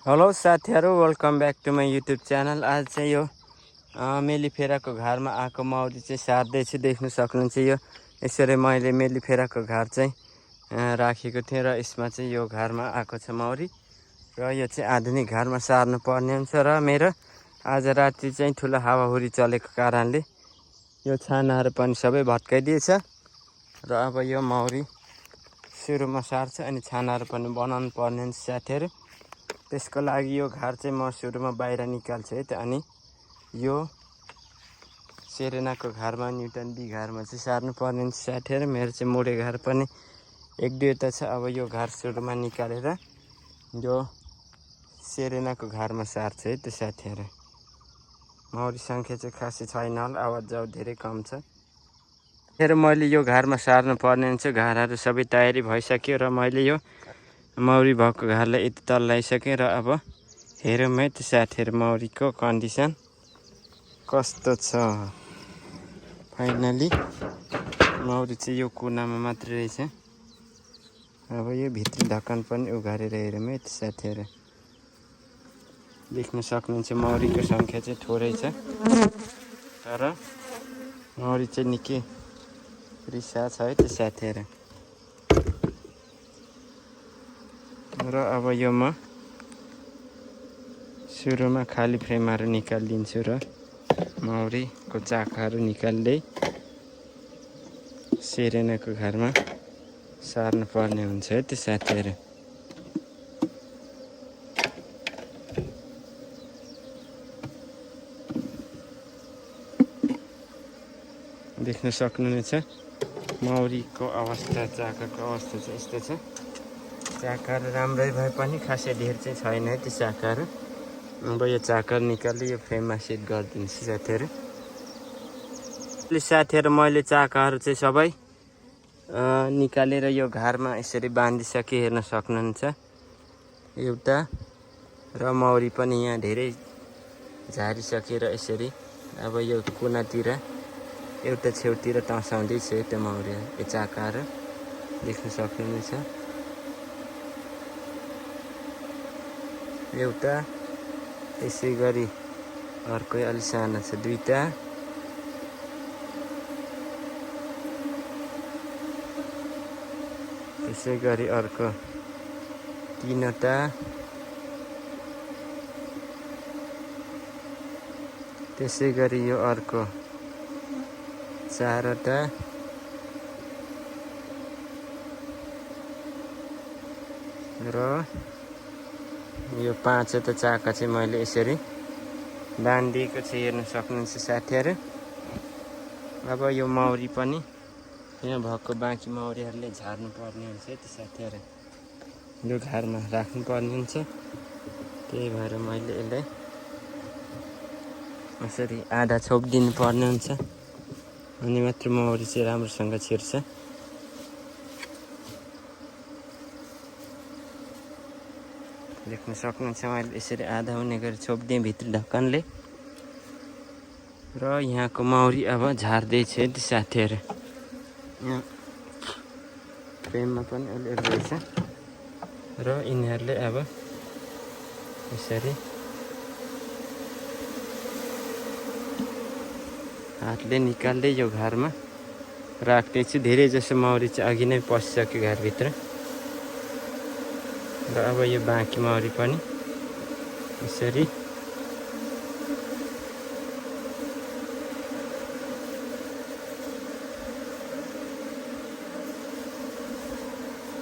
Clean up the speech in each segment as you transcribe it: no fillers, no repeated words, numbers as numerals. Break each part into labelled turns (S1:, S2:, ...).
S1: Hello साथीहरु, welcome back to my YouTube channel. आज चाहिँ यो मेलिफेराको घरमा आएको मौरी चाहिँ सार्दैछु। देख्न सक्नुहुन्छ यो यसरी मैले मेलिफेराको घर चाहिँ राखेको थिएँ र यसमा चाहिँ यो घरमा आएको छ मौरी र यो चाहिँ आधुनिक घरमा सार्नु पर्ने हुन्छ। र मेरो आज राति चाहिँ ठुलो हावाहुरी चलेको कारणले यो छानाहरू पनि सबै भत्काइदिएछ र अब यो मौरी सुरुमा सार्छ अनि छानाहरू पनि बनाउनु पर्ने हुन्छ साथीहरु। त्यसको लागि यो घर चाहिँ म सुरुमा बाहिर निकाल्छु है त। अनि यो सेरेनाको घरमा न्युटन बी घरमा चाहिँ सार्नु पर्ने हुन्छ साथीहरु। मेरो चाहिँ मोडे घर पनि एक दुईवटा छ। अब यो घर सुरुमा निकालेर यो सेरेनाको घरमा सार्छु है त साथीहरु। मौरी संख्या चाहिँ खासै छैन होला, आवाज जाउ धेरै कम छ। फेरि मैले यो घरमा सार्नु पर्ने हुन्छ। घरहरू सबै तयारी भइसक्यो र मैले यो मौरी भएको घरलाई यति तल ल्याइसकेँ र अब हेरौँ है त साथीहरु मौरीको कन्डिसन कस्तो छ। फाइनली मौरी चाहिँ यो कुनामा मात्रै रहेछ। अब यो भित्री ढक्कन पनि उघारेर हेरौँ है त साथीहरु। देख्न सक्नुहुन्छ मौरीको संख्या चाहिँ थोरै छ, तर मौरी चाहिँ निकै रिसा छ है त साथीहरु। र अब यो म सुरुमा खाली फ्रेमहरू निकालिदिन्छु र मौरीको चाकाहरू निकाल्दै सेरेनाको घरमा सार्नु पर्ने हुन्छ है त साथीहरु। देख्न सक्नुहुनेछ मौरीको अवस्था, चाकाको अवस्था चाहिँ यस्तो छ। चाकाहरू राम्रै भए पनि खासै धेर चाहिँ छैन है त्यो चाकाहरू। अब यो चाकाहरू निकाल्दै यो फ्रेममा सेट गरिदिन्छु साथीहरु। साथीहरु मैले चाकाहरू चाहिँ सबै निकालेर यो घरमा यसरी बाँधिसकेँ, हेर्न सक्नुहुन्छ एउटा। र मौरी पनि यहाँ धेरै झारिसकेर यसरी अब यो कुनातिर एउटा छेउतिर टसाउँदै छ त्यो मौरी यो चाकाहरू देख्न सक्नुहुनेछ। एउटा यसै गरी अर्को अलि सानो छ, दुईटा। त्यसै गरी अर्को तीनवटा। त्यसै गरी यो अर्को चारवटा। र यो पाँचवटा चाका चाहिँ मैले यसरी बाँधिएको चाहिँ हेर्न सक्नुहुन्छ साथीहरु। अब यो मौरी पनि यहाँ भएको बाँकी मौरीहरूले झार्नु पर्ने हुन्छ है त साथीहरु। यो घरमा राख्नु पर्ने हुन्छ, त्यही भएर मैले यसलाई यसरी आधा छोपिदिनु पर्ने हुन्छ, अनि मात्र मौरी चाहिँ राम्रोसँग छिर्छ। देख्न सक्नुहुन्छ मैले यसरी आधा हुने गरी छोपिदिएँ भित्री ढक्कनले। र यहाँको मौरी अब झार्दैछ है त साथीहरु। यहाँ फ्रेममा पनि अलिअलि रहेछ र यिनीहरूले अब यसरी हातले निकाल्दै यो घरमा राख्दैछु। धेरै जसो मौरी चाहिँ अघि नै पसिसक्यो घरभित्र। र अब यो बाँकी मौरी पनि यसरी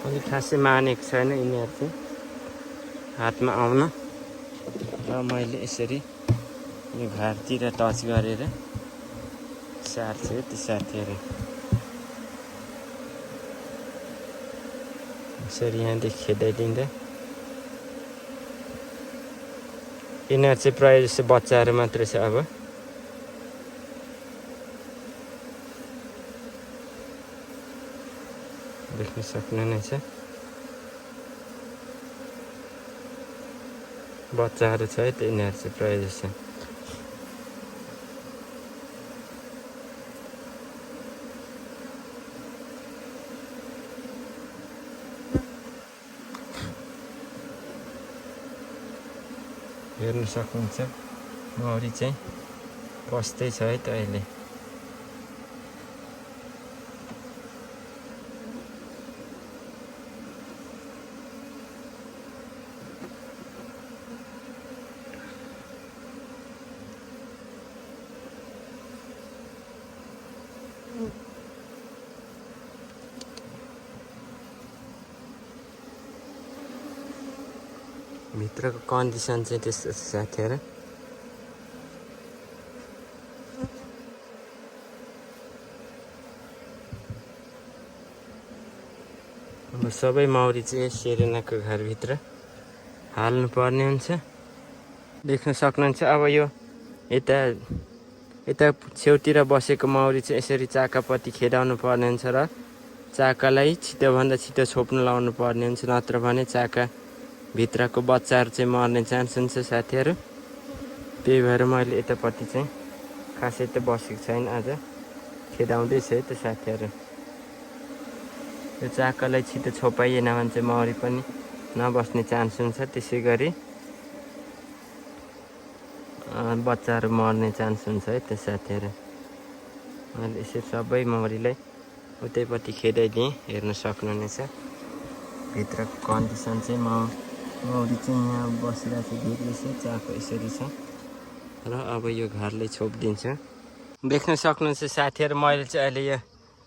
S1: अलि खासै मानेको छैन यिनीहरू चाहिँ हातमा आउन। र मैले यसरी यो घरतिर टच गरेर सार्छु है त्यो साथीहरु। यसरी यहाँदेखि खेदाइदिँदा यिनीहरू चाहिँ प्रायः जस्तो बच्चाहरू मात्रै छ। अब देख्न सक्नुहुनेछ बच्चाहरू छ है त यिनीहरू चाहिँ प्रायः जस्तो। हेर्न सक्नुहुन्छ मौरी चाहिँ बस्दैछ है त अहिले। भित्रको कन्डिसन चाहिँ त्यस्तो छ साथीहरु। अब सबै मौरी चाहिँ सिरेनाको घरभित्र हाल्नु पर्ने हुन्छ। देख्न सक्नुहुन्छ अब यो यता छेउतिर बसेको मौरी चाहिँ यसरी चाकापट्टि खेदाउनु पर्ने हुन्छ र चाकालाई छिटोभन्दा छिटो छोप्न लाउनु पर्ने हुन्छ, नत्र भने चाका भित्रको बच्चाहरू चाहिँ मर्ने चान्स हुन्छ साथीहरु। त्यही भएर मैले यतापट्टि चाहिँ खासै त बसेको छैन, आज खेदाउँदैछ है त साथीहरु। यो चाकालाई छिटो छोपाइएन भने चाहिँ मौरी पनि नबस्ने चान्स हुन्छ, त्यसै गरी बच्चाहरू मर्ने चान्स हुन्छ है त साथीहरु। मैले यसरी सबै मौरीलाई उतैपट्टि खेदाइदिएँ, हेर्न सक्नुहुनेछ। भित्रको कन्डिसन चाहिँ मौरी चाहिँ यहाँ बसिरहेको देख्दैछ, चाको यसरी छ र अब यो घरलाई छोपिदिन्छु। देख्न सक्नुहुन्छ साथीहरु, मैले चाहिँ अहिले यो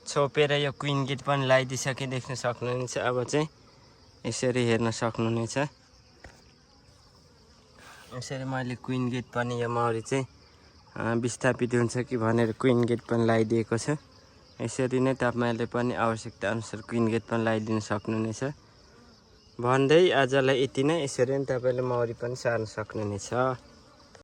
S1: छोपेर यो क्वीन गेट पनि लगाइदिइसकेँ, देख्न सक्नुहुनेछ। अब चाहिँ यसरी हेर्न सक्नुहुनेछ, यसरी मैले क्वीन गेट पनि यो मौरी चाहिँ विस्थापित हुन्छ कि भनेर क्वीन गेट पनि लगाइदिएको छ। यसरी नै तपाईहरुले पनि आवश्यकता अनुसार क्वीन गेट पनि लगाइदिन सक्नुहुनेछ। भन्दै आजलाई यति नै। यसरी नै तपाईले मौरी पनि सार्न सक्नुहुनेछ।